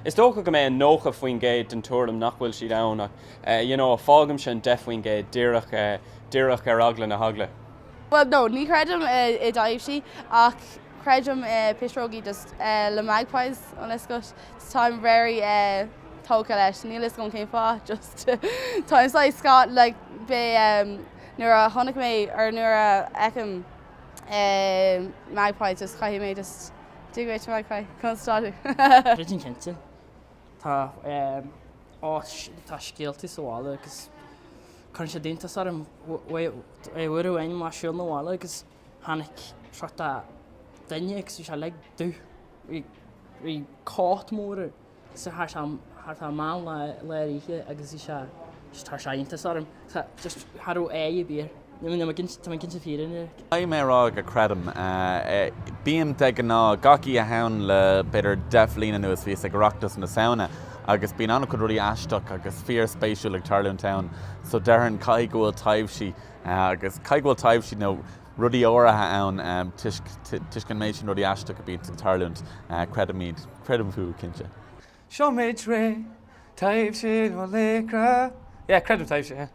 Is dócha go mbeidh 90% den tuairim nach bhfuil siad ann ach you know fágaimse an 10% díreach díreach ar eagla na heagla. Well no, ní chreidim i dtaibhsí ach creidim i pisreogaí just le magpies an fhios agat. Táim very tógtha leis, níl fhios agam cén fáth just táim saghas scat like beidh nuair a chonaic mé or nuair a fheicim magpies just caithfidh mé just Dig rich magpie, conas atá tú? Creidim cinnte. Tá tá scéaltaí sa bhaile agus cuireann siad iontas orm. Uair amháin mé ag siúl 'na bhaile agus tháinig sort of duine agus bhí sé like dubh. Bhí cóta mór air. Sa thar thart ar meán lae ar oíche agus bhí sé just chuir sé iontas orm. Just cha raibh aghaidh ar bith air. Níl mé cinnte, tá mé cinnte fírinne. Caithfidh mé a rá go creidim. Bím de ghnáth gach oíche Shamhna le b'fhéidir 10 bhliain anuas bhíos ag Oireachtas na Samhna agus bíonn an-chuid rudaí aisteach agus fíor-spéisiúil ag tarlúint ann so déarfainn caithfidh go bhfuil taibhsí agus caithfidh go bhfuil taibhsí nó rudaí áirithe ann toisc toisc an méid sin rudaí aisteach a bíonn ag tarlúint. Creidim iad. Creidim fúthu, cinnte. Seo muid réidh, taibhse nó laochra. Yeah, creidim taibhse, yeah.